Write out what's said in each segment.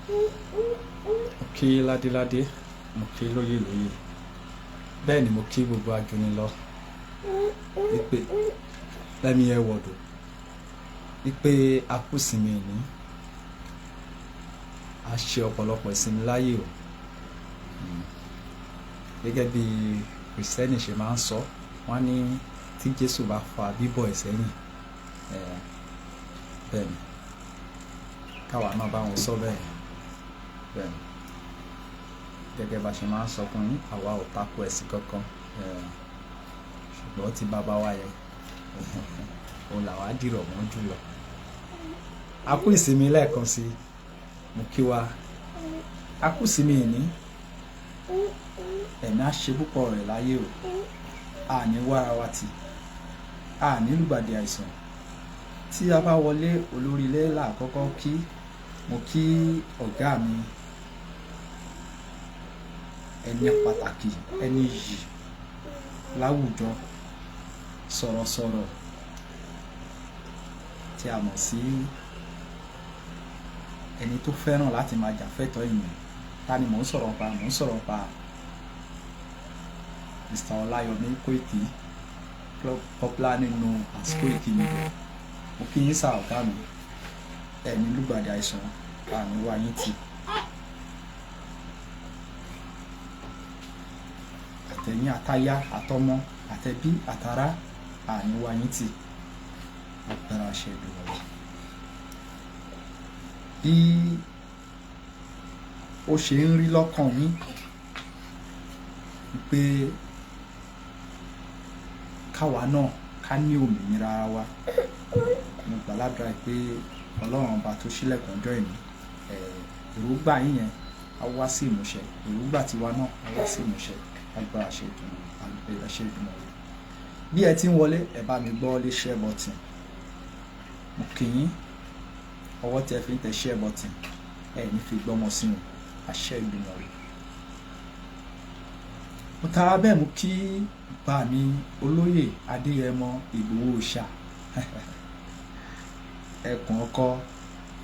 Mo kí ládéládé, mo kí lóyè lóyè, bẹ́ẹ̀ ni mo kí gbogbo ajúnilọ wípé lẹ́mi ẹ wọ̀dọ̀ wípé a kú ìsinmi ìní, a ṣe ọ̀pọ̀lọpọ̀ ìsinmi láyé o. Gẹ́gẹ́ bí Kristẹni ṣe máa ń sọ, wọ́n ní tí Jésù bá fa bíbọ̀ ẹ̀ sẹ́yìn, bẹ́ẹ̀ ni káwa náà bá wọn sọ bẹ́ẹ̀. Bẹ́ẹ̀ ni gẹ́gẹ́ bá ṣe máa ń sọ fún yín, àwa ò tako ẹ̀sìn kankan, ṣùgbọ́n tí bàbá wa yẹ òun làwa dìrọ̀ mọ́ jùlọ. A kú ìsinmi lẹ́ẹ̀kan sí, mo kí wa, a kú ìsinmi ìní, ẹ̀mí á ṣe púpọ̀ rẹ̀ láyé o, a ní wára wa tì, a ní lùgbàdì àìsàn. Tí a bá wọlé olórí ilé làkọ́kọ́ kí, mo kí ọ̀gá mi, ẹni pàtàkì, ẹni yìí láwùjọ, sọ̀rọ̀sọ̀rọ̀ tí a mọ̀ sí ẹni tó fẹ́ràn láti máa jà fẹ́tọ̀ọ́ ènìyàn. Ta ni mò ń sọ̀rọ̀ pa? Mò ń sọ̀rọ̀ pa Mr. Ọláyọmí Kóìkì, popularly known as Kóìkì Media. Mo kí yín sá ọ̀gá mi, ẹni lùgbàdì àìsàn, àmì wá yín tì. Àtẹ̀yìn àtayá àtọmọ àtẹbí àtará, àní wá yín tì. Agbára ṣe ìdùnnú. Bí ó ṣe ń rí lọ́kàn yín pé káwa náà ká ní òmìnira ara wa, mo gbàládùra pé Ọlọ́run ọba tó ṣílẹ̀kùn ọjọ́ ìní, èròǹgbà yín yẹn á wá sí ìmúṣẹ, èròǹgbà tiwa náà á wá sí ìmúṣẹ. Agbára ṣe ìdùnnú, agbára ṣe ìdùnnú. Bí ẹ ti ń wọlé, ẹ bá mi gbọ́ lé share button. Mo kì í ọwọ́ tí ẹ fi ń tẹ share button, ẹ ní fi gbọ́mọ sínú àṣẹ ìdùnnú rẹ̀. Mo tara bẹ́ẹ̀ mú kí bá mi olóyè Adéyẹmọ Ìgbòho Òòṣà, ẹkùn ọkọ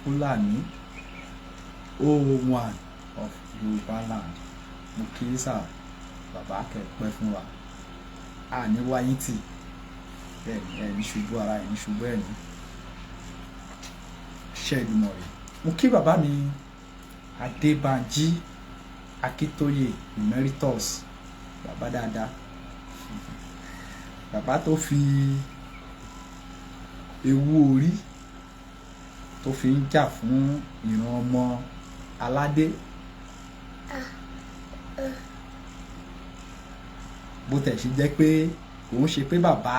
Fúlàní 01 of Yorùbá land. Mo kí sà bàbá kẹpẹ fún wa, àní wáyé tì, bẹ́ẹ̀ ni ẹ ní ṣubú ara, ẹ ní ṣubú ẹ̀mí, ṣe ìdùnnú rẹ̀. Mo kí bàbá mi Adébánjí Akíntóyè emeritus, bàbá dáadáa, bàbá tó fi ewu orí tó fi ń jà fún ìran ọmọ aládé. Bó tẹ̀ ṣe jẹ́ pé kò ń ṣe pé bàbá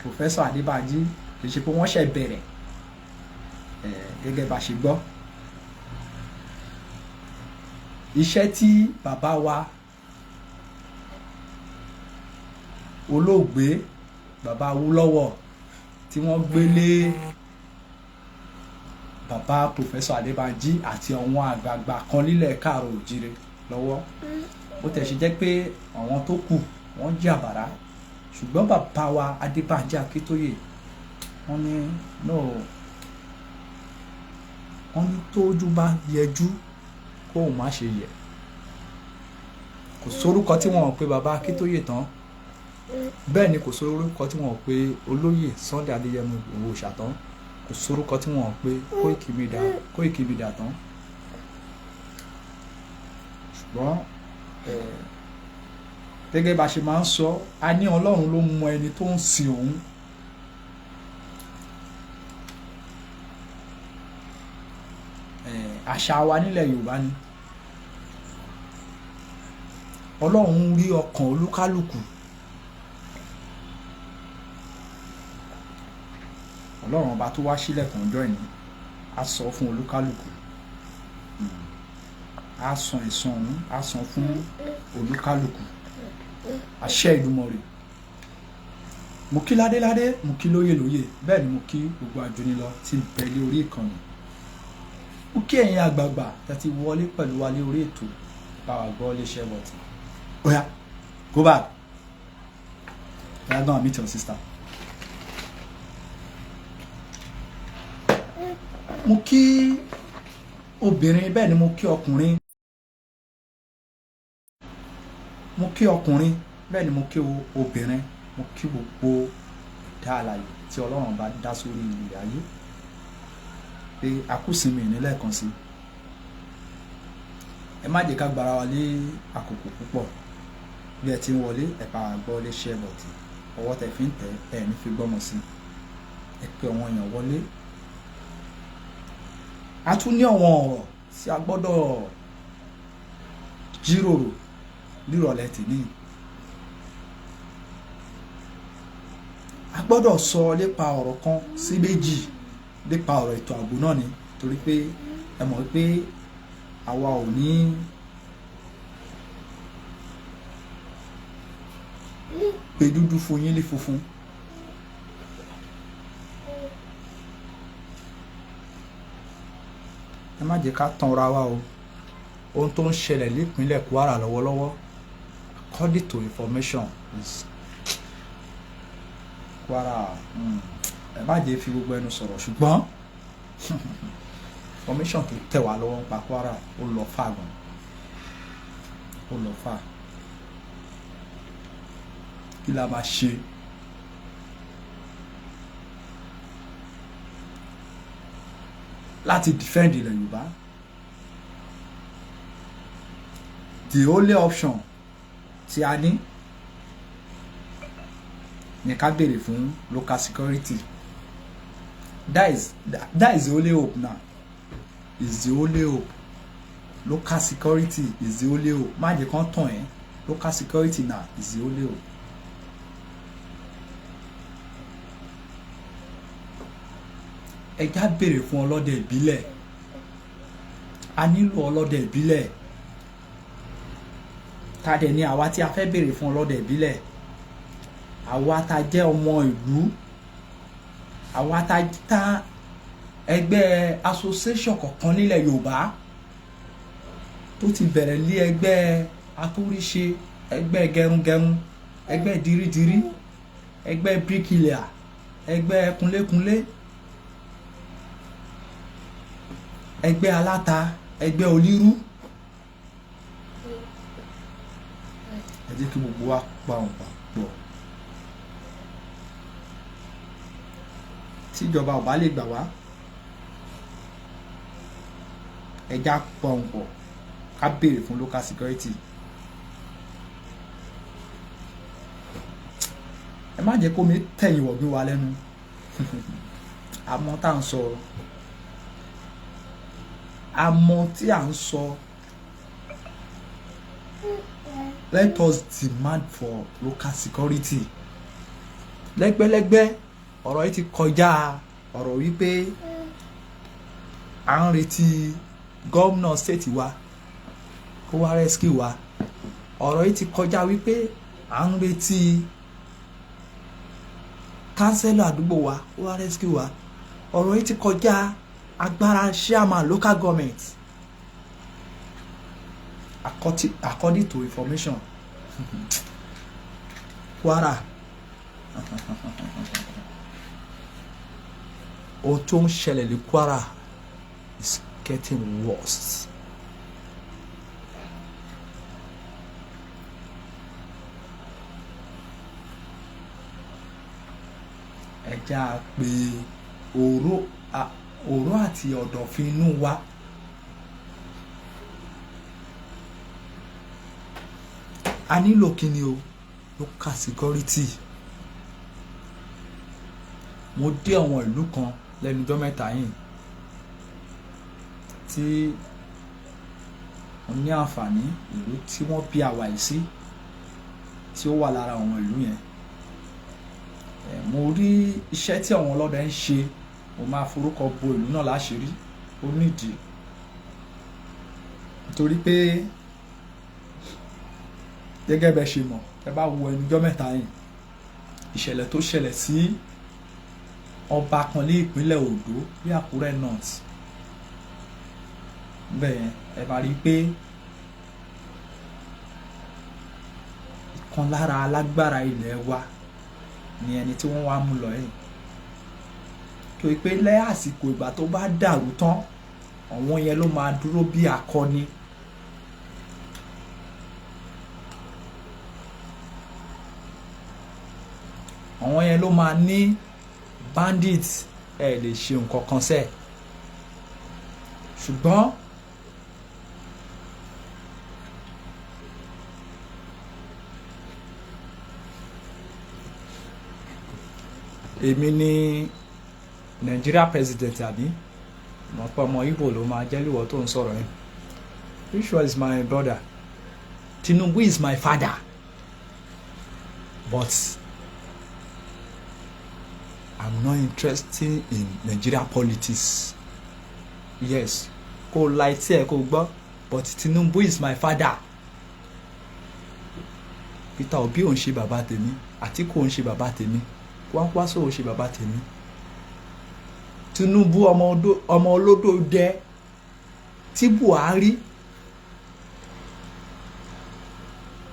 Professor Adébánjí kì í ṣe pé wọ́n ṣẹ̀ bẹ̀rẹ̀, gẹ́gẹ́ bá ṣe gbọ́. Iṣẹ́ tí bàbá wa olóògbé bàbá Awólọ́wọ̀ tí wọ́n gbé lé bàbá Professor Adébánjí àti àwọn àgbààgbà kan nílẹ̀ káàrọ̀ òjìrè lọ́wọ́. Bó tẹ̀ ṣe jẹ́ pé àwọn tó kù wọ́n jàbàrá, ṣùgbọ́n bàbá wa Adébánjí Akíntóyè wọ́n ní no, wọ́n ní tójú bá yẹjú kóun má ṣe yẹ. Kò sórúkọ tí wọ́n pe bàbá Akíntóyè tán, bẹ́ẹ̀ ni kò sórúkọ tí wọ́n pe olóyè Sunday Adéyẹmọ Ìgbòho Òòṣà tán, kò sórúkọ tí wọ́n pe Kóìkì Media tán. Ṣùgbọ́n gẹ́gẹ́ bá ṣe máa ń sọ, a ní Ọlọ́run ló mọ ẹni tó ń sin òun. Àṣà wa nílẹ̀ Yorùbá ni Ọlọ́run ń rí ọkàn olúkálùkù. Ọlọ́run ọba tó wá sílẹ̀kùn ọjọ́ ìní á sọ fún olúkálùkù, á san ẹ̀san òun, á san fún olúkálùkù. Àṣẹ Èdùmàrè. Mo kí ládéládé, mo kí lóyè lóyè, bẹ́ẹ̀ ni mo kí gbogbo àjùnilọ tí ń bẹ lé orí ìkànnì. Mo kí ẹ̀yin àgbààgbà tẹ́ ti wọlé pẹ̀lú wa lé orí ètò bá wa gbọ́ lé share button. Oya, go back. Oya, go and meet your sister. Mo kí obìnrin, bẹ́ẹ̀ ni mo kí ọkùnrin. Mo kí ọkùnrin, bẹ́ẹ̀ ni mo kí obìnrin. Mo kí gbogbo ẹ̀dá alààyè tí Ọlọ́run bá dá sórí ilẹ̀ ayé pé a kú sinmi ìnílẹ̀ kan sí. Ẹ má jẹ́ ká gbára wa lé àkókò púpọ̀. Bí ẹ ti ń wọlé, ẹ bá wa gbọ́ lé share button. Ọwọ́ tẹ fi ń tẹ̀ ẹ ní fi gbọ́mọ sí. Ẹ pé àwọn èèyàn wọlé. A tún ní àwọn ọ̀rọ̀ tí a gbọ́dọ̀ jíròrò nírọ̀lẹ́ tìní. A gbọ́dọ̀ sọ nípa ọ̀rọ̀ kan sí méjì nípa ọ̀rọ̀ ètò ààbò náà ni, torí pé ẹ mọ̀ pé àwa ò ní pé dúdú fún yín ní funfun. Ẹ má jẹ́ ká tanra wa o. Ohun tó ń ṣẹlẹ̀ nípínlẹ̀ Kwara lọ́wọ́lọ́wọ́, according to information, is Kwara. Ẹ má jẹ́ fi gbogbo ẹnu sọ̀rọ̀, ṣùgbọ́n information tó tẹ̀ wá lọ́wọ́ nípa Kwara, ó lọ fà gan, ó lọ fà. Kí la máa ṣe? Láti defend ilẹ̀ Yorùbá, the only option tí a ní ni ká béèrè fún local security. That is the only hope now, is the only hope. Local security is the only hope. Má jẹ́ kán tàn ẹ́. Local security now is the only hope. Ẹ já béèrè fún ọlọ́dẹ ìbílẹ̀. A nílò ọlọ́dẹ ìbílẹ̀. Ta dẹ̀ ni àwa tí a fẹ́ béèrè fún ọlọ́dẹ ìbílẹ̀? Àwa ta jẹ́ ọmọ ìlú, àwa ta ẹgbẹ́ association kọ̀ọ̀kan nílẹ̀ Yorùbá tó ti bẹ̀rẹ̀ lé ẹgbẹ́ atóríṣe, ẹgbẹ́ gẹrungẹrun, ẹgbẹ́ dirídirí, ẹgbẹ́ bíríkìlà, ẹgbẹ́ kunlékunlé, ẹgbẹ́ aláta, ẹgbẹ́ onírú. Ẹ jẹ́ kí gbogbo wa pa òun pọ̀. Tíjọba ò bá lè gbà wá, ẹ já pa òun pọ̀ ká béèrè fún local security. Ẹ má jẹ́ kó mi tẹ̀yìn wọ̀gbìn wa lẹ́nu. Àmọ́ tá à ń sọ, àmọ́ tí à ń sọ, let us demand for local security. Lẹ́gbẹ́lẹ́gbẹ́, ọ̀rọ̀ yìí ti kọjá ọ̀rọ̀ wípé à ń retí gómìnà state wa kó wá rescue wa. Ọ̀rọ̀ yìí ti kọjá wípé à ń retí councillor àdúgbò wa kó wá rescue wa. Ọ̀rọ̀ yìí ti kọjá agbára chairman local government. According to information, Kwara, ohun tó ń ṣẹlẹ̀ ní Kwara is getting worse. Ẹ já a pé òró àti ọ̀dọ̀fin inú wa. A nílò kíni o? Local security. Mo dé àwọn ìlú kan lẹ́nu ọjọ́ mẹ́ta yìí tí mo ní àǹfààní, ìlú tí wọ́n bí àwa yìí sí, tí ó wà lára àwọn ìlú yẹn. Mo rí iṣẹ́ tí àwọn ọlọ́dẹ ń ṣe. Mo máa forúkọ bo ìlú náà láṣìírí, ó nídìí, nítorí pé gẹ́gẹ́ bẹ́ ṣe mọ̀, ẹ bá wo ẹnu ọjọ́ mẹ́ta yìí, ìṣẹ̀lẹ̀ tó ṣẹlẹ̀ sí ọba kan ní ìpínlẹ̀ Ondo ní Àkúrẹ́ North bẹ́ẹ̀ yẹn, ẹ máa rí i pé ìkan lára alágbára ilẹ̀ wa ni ẹni tí wọ́n wá mú lọ yìí, kí o pé lẹ́ àsìkò ìgbà tó bá dàrú tán. Àwọn yẹn ló máa dúró bí akọni. Àwọn yẹn ló máa ní bandits ẹ lè ṣe nǹkan kan sẹ́ẹ̀. Ṣùgbọ́n èmi ni Nigeria president, àbí mo pé ọmọ Igbo ló máa jẹ́ lùwọ́ tó ń sọ̀rọ̀ yẹn. Which was my brother? Tinubu is my father, but I'm not interested in Nigeria politics. Yes, kó la etí ẹ kó gbọ́, but Tinubu is my father. Peter Obi ò ń ṣe bàbá tèmi, Àtíkù ò ń ṣe bàbá tèmi, Kwankwaso ò ń ṣe bàbá tèmi. Tinubu, ọmọ olódò dẹ tí Buhari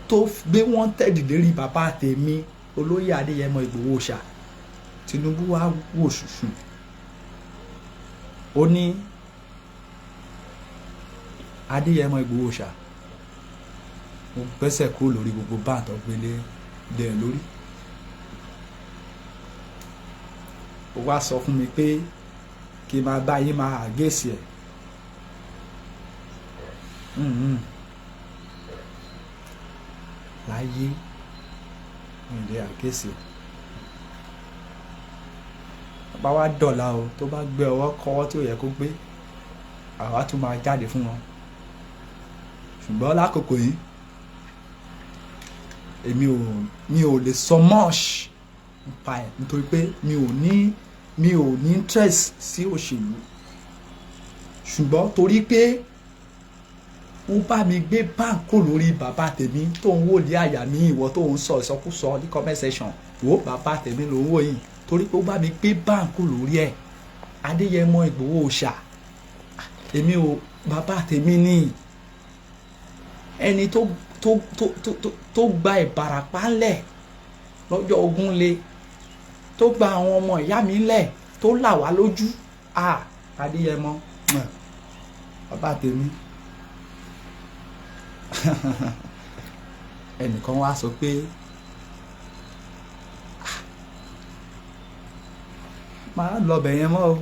tó gbé wanted lérí bàbá tèmi, olóyè Adéyẹmọ Ìgbòho ṣá. Tinubu wá wò ṣùṣù, ó ní Adéyẹmọ Ìgbòho ṣá, mo gbẹ́sẹ̀ kúrò lórí gbogbo báńtọ̀ gbélé lé ẹ lórí. Ó wá sọ fún mi pé kí n máa bá yín máa àgéèsì ẹ̀. Láyé mi lè àgéèsì ẹ̀. Bá wá dọ̀la o, tó bá gbé ọwọ́ kọ́wọ́ tí ò yẹ kó gbé, àwa tún máa jáde fún wọn. Ṣùgbọ́n lákòókò yìí, èmi ò mi ò lè sọ much nípa ẹ̀, nítorí pé mi ò ní interest sí òṣèlú. Ṣùgbọ́n torí pé ó bá mi gbé báńkò lórí bàbá tèmi tó ń wò ní àyà mi, ìwọ tó ń sọ ìsọkúsọ ní comment section, wò bàbá tèmi ló ń wò yìí, torí pé ó bá mi gbé báńkò lórí ẹ̀, Adéyẹmọ Ìgbòho ṣà, èmi ò, bàbá tèmi ní ẹni tó gba Ìbàràpá lẹ̀ lọ́jọ́ ogun le, tó gba àwọn ọmọ ìyá mi lẹ̀, tó là wá lójú. Ah, Adéyẹmọ, bàbá tèmi. Ẹnìkan wá sọ pé máa lọ bẹ̀ yẹn mọ́ o.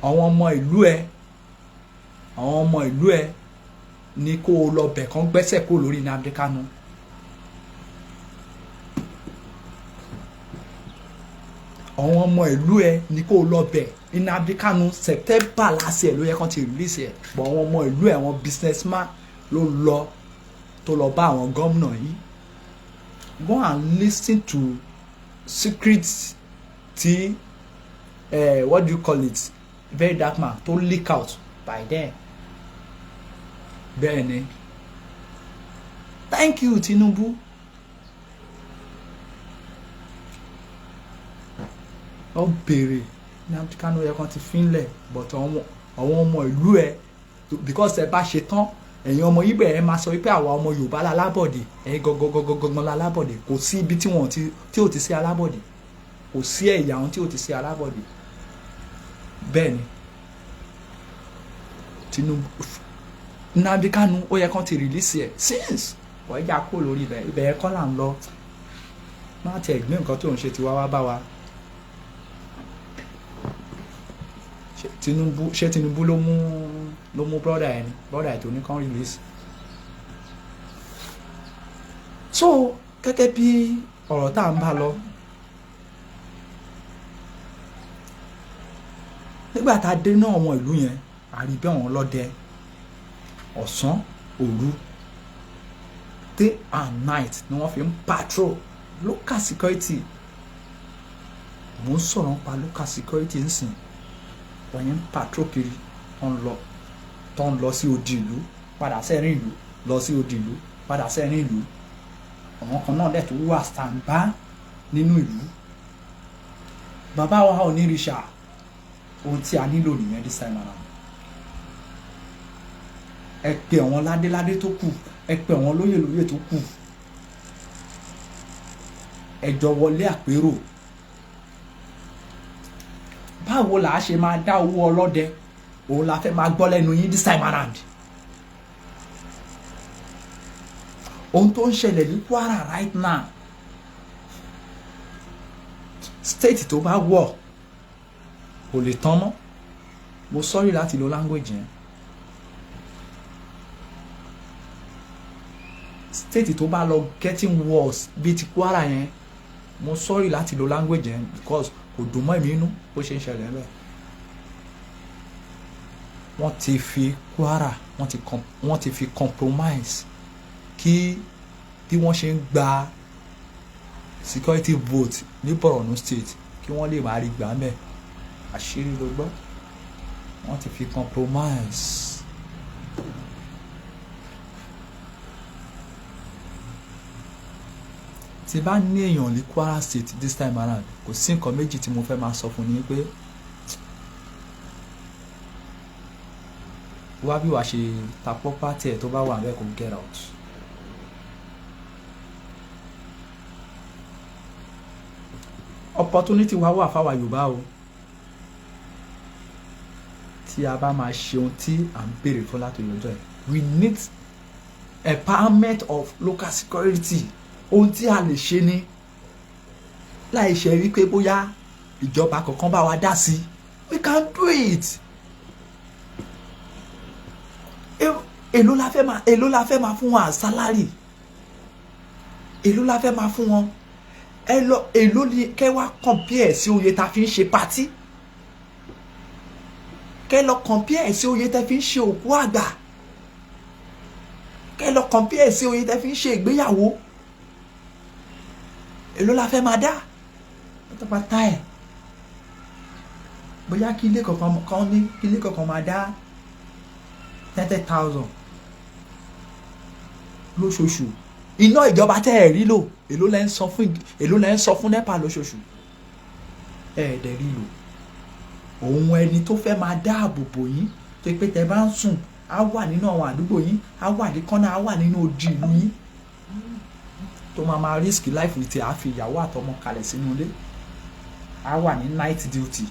Àwọn ọmọ ìlú ẹ, àwọn ọmọ ìlú ẹ ní kó o lọ bẹ̀ kán gbẹ́sẹ̀ kó lórí Nnamdi Kanu. Àwọn ọmọ ìlú ẹ ní kó o lọ bẹ̀. Nnamdi Kanu, September last year ló yẹ kán ti release ẹ̀, but àwọn ọmọ ìlú ẹ, àwọn businessman ló lọ, tó lọ bá àwọn gómìnà yìí. Go and listen to secret tí what do you call it, Very Dark Man tó leak out by then. Bẹ́ẹ̀ ni, thank you, Tinubu. Ó béèrè Nnamdi Kanu yẹ kán ti fínlẹ̀, but àwọn ọmọ ìlú ẹ, because ẹ bá ṣe tán, ẹ̀yin ọmọ Ìgbò, ẹ máa sọ wípé àwa ọmọ Yorùbá lálábọ̀dé. Ẹ̀yin gangan lálábọ̀dé. Kò sí ibi tí wọ́n tí ò ti sí alábọ̀dé, kò sí ẹ̀yà wọn tí ò ti sí alábọ̀dé. Bẹ́ẹ̀ ni, Tinubu, Nnamdi Kanu, ó yẹ kán ti release ẹ̀ since. Wọ́n yà kó lórí ibẹ̀. Ibẹ̀ yẹn kọ́ là ń lọ. Má tiẹ̀ gbé nǹkan tó ń ṣe tiwa wá bá wa. Tinubu, ṣé Tinubu ló mú brother ẹ̀ ni, brother ẹ̀ tó ní kán release? So gẹ́gẹ́ bí ọ̀rọ̀ tá à ń bá lọ, nígbà tá a dé náà, àwọn ìlú yẹn, a rí bí àwọn ọlọ́dẹ ọ̀sán òru, day and night ni wọ́n fi ń patrol. Local security, mò ń sọ̀rọ̀ nípa local security nsìn. Wọ́n yẹn ń patrol kiri, wọ́n ń lọ tó ń lọ sí odi ìlú, padà sẹ́rìn ìlú, lọ sí odi ìlú, padà sẹ́rìn ìlú. Àwọn kan náà dẹ̀ tó wà stand-by nínú ìlú. Bàbá wa onírìṣà, ohun tí a nílò nìyẹn this time around. Ẹ pe àwọn ládéládé tó kù, ẹ pe àwọn lóyè lóyè tó kù, ẹ jọ wọlé àpérò. Báwo là á ṣe máa dá owó ọlọ́dẹ? Òun la fẹ́ máa gbọ́ lẹ́nu yín this time around. Ohun tó ń ṣẹlẹ̀ ní Kwara right now, state tó bá wọ̀ kò lè tán mọ́. Mo sorry láti lo language yẹn. State tó bá lọ getting worse bíi ti Kwara yẹn, mo sorry láti lo language yẹn because kò dùn mọ́ èmi inú bó ṣe ń ṣẹlẹ̀ bẹ́ẹ̀. Wọ́n ti fi Kwara, wọ́n ti fi compromise kí bí wọ́n ṣe ń gba security vote ní Borno State, kí wọ́n lè máa rí gbà mẹ́. Àṣírí ló gbọ́, wọ́n ti fi compromise. Tí bá ní èèyàn ní Kwara State this time around, kò sí nǹkan méjì tí mo fẹ́ máa sọ fún ni pé wá bí wàá ṣe ta property ẹ̀ tó bá wà bẹ́ẹ̀, kó get out. Opportunity wa wà fáwa Yorùbá o, tí a bá máa ṣe ohun tí à ń béèrè fún láti ọjọ́ ẹ̀. We need empowerment of local security. Ohun tí a lè ṣe ni láì ṣe wípé bóyá ìjọba kankan bá wa dá sí. We can do it. Èló la fẹ́ máa fún wọn salary? Èló la fẹ́ máa fún wọn? Ẹ lọ, èló ni kẹ́ wá compare sí oye tá a fi ń ṣe party? Kẹ́ lọ compare sí oye tẹ́ fi ń ṣe òkú àgbà. Kẹ́ lọ compare sí oye tẹ́ fi ń ṣe ìgbéyàwó. Èló la fẹ́ máa dá pátápátá ẹ̀? Bóyá kí ilé kankan kan ní kí ilé kankan máa dá 30,000 lóṣooṣù. Iná ìjọba tẹ́ ẹ̀ rí lò, èló lẹ́ ń sọ fún NEPA lóṣooṣù? Ẹ̀ dẹ̀ rí lò. Òun ẹni tó fẹ́ máa dáàbò bò yín, tó pé tẹ́ bá ń sùn, á wà nínú àwọn àdúgbò yín, á wà ní kọ́nà, á wà nínú odi ìlú yín, tó máa máa risk life tí a fi ìyàwó àtọmọ kalẹ̀ sínú ilé, á wà ní night duty.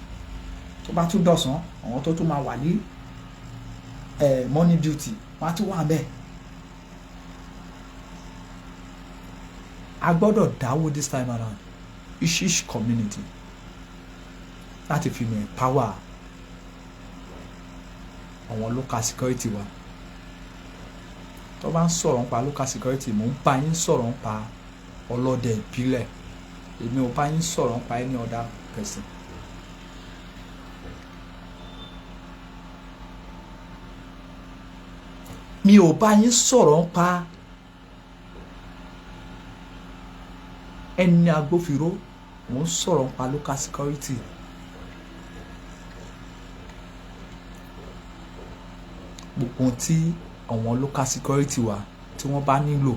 Tó bá tún dọ̀sán, àwọn tó tún máa wà ní morning duty, wọ́n á tún wà bẹ́ẹ̀. A gbọ́dọ̀ dáwó this time around, each community, láti fi mọ̀ empower àwọn local security wa. Tó bá ń sọ̀rọ̀ nípa local security, mò ń bá yín sọ̀rọ̀ nípa ọlọ́dẹ ìbílẹ̀. Èmi ò bá yín sọ̀rọ̀ nípa any other person. Mi ò bá yín sọ̀rọ̀ nípa ẹni agbófinró. Mò ń sọ̀rọ̀ nípa local security. Gbogbo ohun tí àwọn local security wa tí wọ́n bá nílò,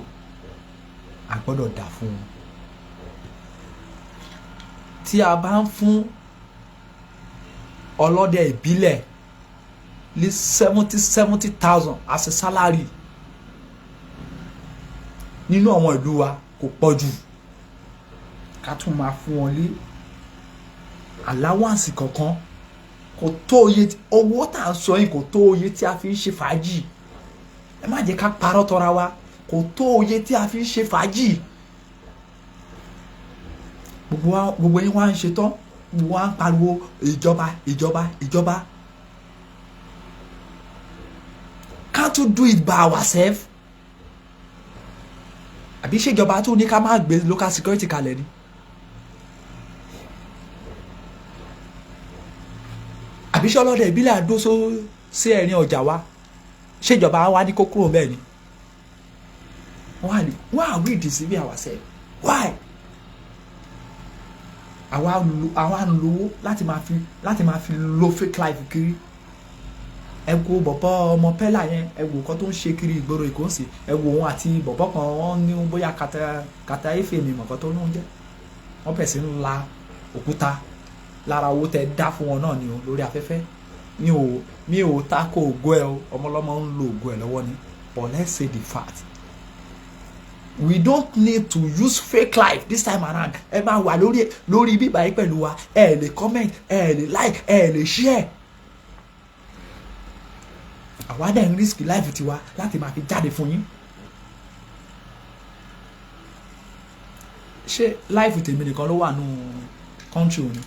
a gbọ́dọ̀ dà fún wọn. Tí a bá ń fún ọlọ́dẹ ìbílẹ̀ ní 70-70 thousand as a salary nínú àwọn ìlú wa, kò pọ̀ jù. Ká tún máa fún wọn ní allowance kankan, kò tó iye owó tá à ń sọ yìí, kò tó iye tí a fi ń ṣe fàájì. Ẹ má jẹ́ ká parọ́ tọ́ra wa, kò tó iye tí a fi ń ṣe fàájì. Gbogbo wa, gbogbo yín wá ń ṣe tán, gbogbo wa ń pariwo ìjọba, ìjọba, ìjọba. Can't you do it by ourselves? Àbí ṣèjọba tó ní ká má gbé local security kalẹ̀ ni? Àbí ṣé ọlọ́dẹ ìbílẹ̀ àdó sí ẹ̀rín ọjà wa, ṣèjọba wa ní kó kúrò bẹ́ẹ̀ ni? Why are we deceiving ourselves? Why? Àwa ń lówó láti máa fi lo fake life kiri. Ẹ wo bọ̀bọ̀ ọmọ pẹ́lá yẹn, ẹ wo nǹkan tó ń ṣe kiri ìgboro Ìkóǹsì. Ẹ wo òun àti bọ̀bọ̀ kan, wọ́n ní bóyá kata kata efe mi mọ̀kàn tó ń jẹ́. Wọ́n bẹ̀ sí ń la òkúta lára owó tẹ dá fún wọn náà ni o lórí afẹ́fẹ́. Mi ò tako ògo ẹ o, ọmọlọ́mọ ń lo ògo ẹ lọ́wọ́ ni, but let's say the fact, we don't need to use fake life this time around. Ẹ máa wà lórí bíbá yìí pẹ̀lú wa, ẹ lè comment, ẹ lè like, ẹ lè share. Àwa dẹ̀ ń risk life tiwa láti máa fi jáde fún yín. Ṣé life tèmi nìkan ló wà nù country òní?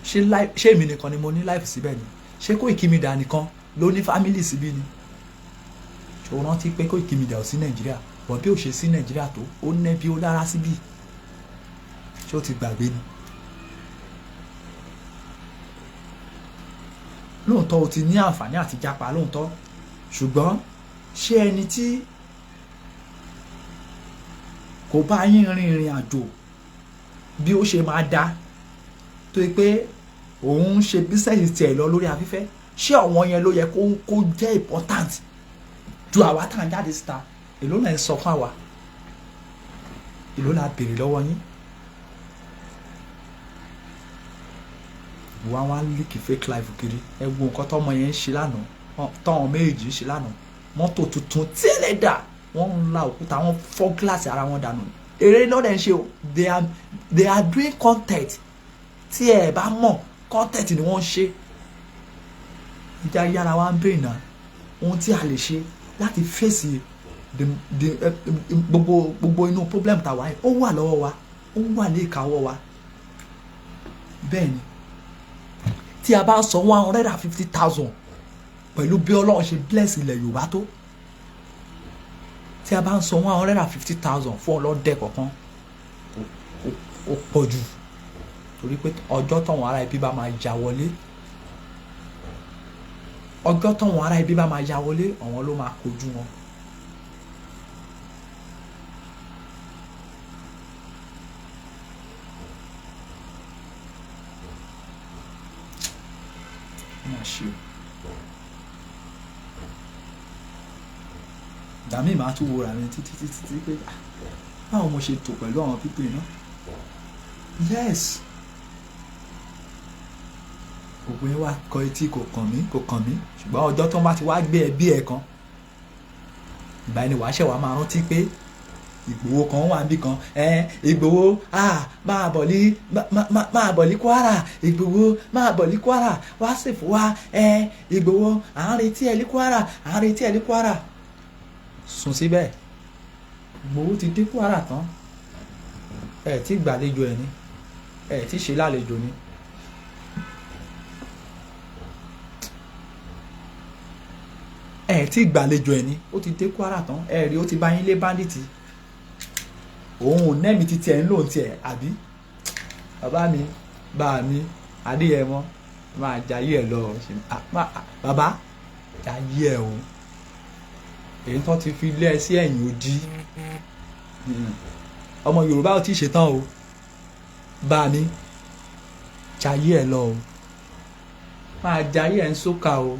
Ṣé life, ṣé èmi nìkan ni mo ní life síbẹ̀ ni? Ṣé Koiki Media nìkan ló ní family síbí ni? Ṣé o rántí pé Koiki Media ò sí Nàìjíríà? Bọ̀ bí ò ṣe sí Nàìjíríà tó, ó nẹ́ bí ó lára síbí. Ṣé o ti gbàgbé ni? Lóòótọ́ o ti ní àǹfààní àti jápa lóòótọ́, ṣùgbọ́n ṣé ẹni tí kò bá yín rin ìrìn àjò bí ó ṣe máa dá tó yẹ pé òun ń ṣe business tiẹ̀ lọ lórí afẹ́fẹ́, ṣé àwọn yẹn ló yẹ kó jẹ́ important ju àwa tá à ń jáde síta? Èló náà ń sọ fún àwa? Èló la béèrè lọ́wọ́ yín? Wọ́n wá leak fake life kiri. Ẹ wo nǹkan tọ́mọ yẹn ń ṣe lánàá, tọ́wọn méjì ń ṣe lánàá. Mọ́tò tuntun tí ẹlẹ́dà wọ́n ń la òkúta, wọ́n fọ́ gíláàsì ara wọn dànù. Eré náà dẹ̀ ń ṣe o. They are doing content. Tí ẹ bá mọ̀, content ni wọ́n ń ṣe. Ìjà yára wa ń bèrè náà ohun tí a lè ṣe láti fèsì the gbogbo inú problem tàwa yìí. Ó wà lọ́wọ́ wa, ó wà ní ìkáwọ́ wa. Bẹ́ẹ̀ ni, tí a bá sọ 150,000, pẹ̀lú bí Ọlọ́run ṣe bless ilẹ̀ Yorùbá tó, tí a bá ń sọ 150,000 fún ọlọ́dẹ kọ̀ọ̀kan, ó pọ̀ jù, torí pé ọjọ́ táwọn ará ibi bá máa ya wọlé, ọjọ́ táwọn ará ibi bá máa ya wọlé, àwọn ló máa kojú wọn. Má ṣe o. Ìgbà míì máa tún wo ra mi títí títí títí pé, ah, báwo mo ṣe tò pẹ̀lú àwọn people iná? Yes, gbogbo yín wá kọ etí, kò kàn mí, kò kàn mí. Ṣùgbọ́n ọjọ́ tó bá ti wá gbé ẹbí ẹ̀ kan, ìgbà yẹn ni wàá ṣẹ̀ wá máa rántí pé Ìgbòho kan wà níbì kan. Ẹ Ìgbòho, ah, máa bọ̀ ní Kwara. Ìgbòho, máa bọ̀ ní Kwara wá sì fún wa. Ẹ Ìgbòho, à ń retí ẹ ní Kwara, à ń retí ẹ ní Kwara. Sùn síbẹ̀. Ìgbòho ti dé Kwara tán. Ẹ tí gbàlejò ẹ ní, ẹ tí ṣe lálejò ni. Ẹ tí gbàlejò ẹ ní, ó ti dé Kwara tán. Ẹ rí, ó ti bá yín lé bandit. Òun ò nẹ́mi títí ẹ̀ ń lò tiẹ̀ àbí? Bàbá mi, bá mi Adéyẹmọ, máa jayé ẹ lọ. Bàbá, jayé ẹ o. Èyí tó ti fi lé ẹ sí ẹ̀yìn odi, ọmọ Yorùbá ò tí ì ṣetán o. Bá mi jayé ẹ lọ o, máa jayé ẹ ń sókà o.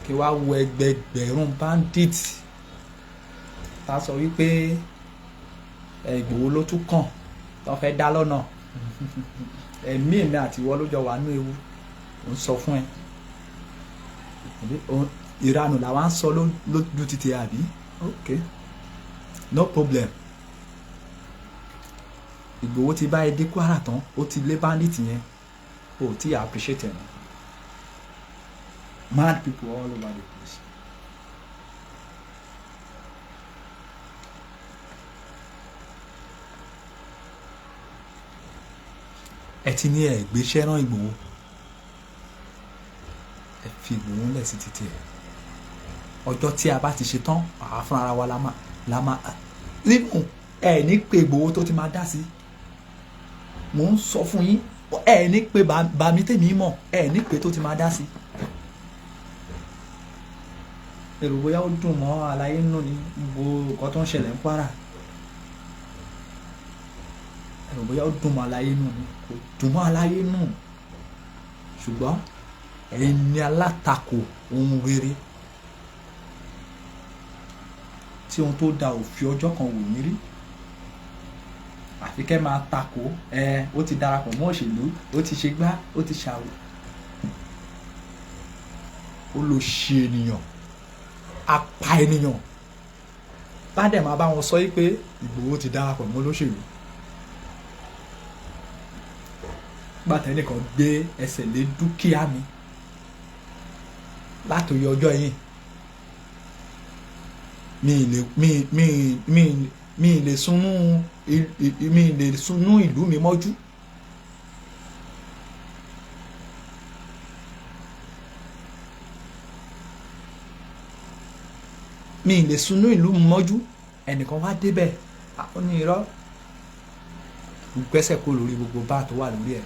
Kí wàá wo ẹgbẹgbẹ̀rún bandit tá a sọ wípé Ìgbòho ló tún kàn tó fẹ́ dá lọ́nà. Ẹ̀mí èmi àti ìwọ ló jọ wà nínú ewu. Ò ń sọ fún ẹ, ìranù làwa ń sọ lójú títí àbí? Ok, no problem. Ìgbòho ti bá ẹ dé Kwara tán, ó ti lé bandit yẹn, o ò tí appreciate ẹ̀. Mad people all over the place. Ẹ ti ní ẹ gbéṣẹ́ rán Ìgbòho, ẹ fi Ìgbòho ńlẹ̀ sí títì ẹ̀. Ọjọ́ tí a bá ti ṣe tán, àá fúnra ara wa la máa nínú ẹ ní pé Ìgbòho tó ti máa dá sí. Mò ń sọ fún yín, ẹ ní pé bàmí tèmi mọ̀, ẹ ní pé tó ti máa dá sí. Èrò bóyá ó dùn mọ́ àlàyé nínú ni gbogbo nǹkan tó ń ṣẹlẹ̀ ń Kwara. Èrò bóyá ó dùn mọ́ àlàyé nínú ni, kò dùn mọ́ àlàyé nù. Ṣùgbọ́n ẹ̀yin ni alátakò ohun rere, tí ohun tó da ò fi ọjọ́ kan wò yín rí, àfi kẹ́ máa takò ẹ. Ó ti darapọ̀ mọ́ òṣèlú, ó ti ṣe gbá, ó ti ṣàwò, ó lọ ṣe ènìyàn, apá ènìyàn bá dẹ̀ máa bá wọn sọ yìí pé Ìgbòho ti darapọ̀ mọ́ olóṣèlú. Gbàtẹ́ nìkan gbé ẹsẹ̀ lé dúkìá mi, Látòrí ọjọ́ yìí, mi lè mi mi mi mi lè sunú mi lè sunú ìlú mi mọ́jú. Mi lè sunú ìlú mi mọ́jú. Ẹnìkan wá débẹ̀, ó ní irọ́, gbẹ́sẹ̀ kó lórí gbogbo bá tó wà lórí ẹ̀.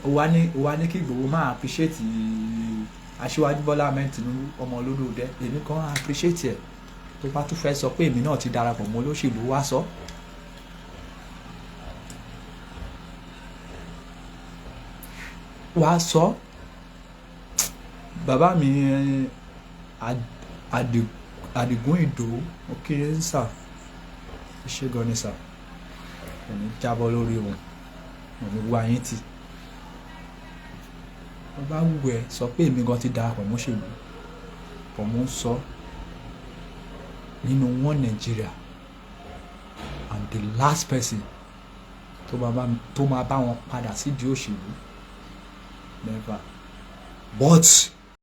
Ó wá ní kí Ìgbòho máa appreciate Aṣíwájú Bọ́lá Ahmed Tinubu, ọmọ olódòdẹ. Èmi kan appreciate ẹ̀. Tó bá tún fẹ́ sọ pé èmi náà ti darapọ̀ mọ́ olóṣèlú, wá sọ. Wá sọ. Bàbá mi Àdìgún Ìdòwú, ó kéré ń sà, ṣé gan ni sà, kò ní jábọ́ lórí òun, kò ní wá yín tì. Wọ́n bá wù ẹ́ sọ pé èmi gan ti darapọ̀ mọ́ òṣèlú pọ̀. Mo ń sọ nínú one Nigeria, I'm the last person tó máa bá wọn padà sídìí òṣèlú, never. But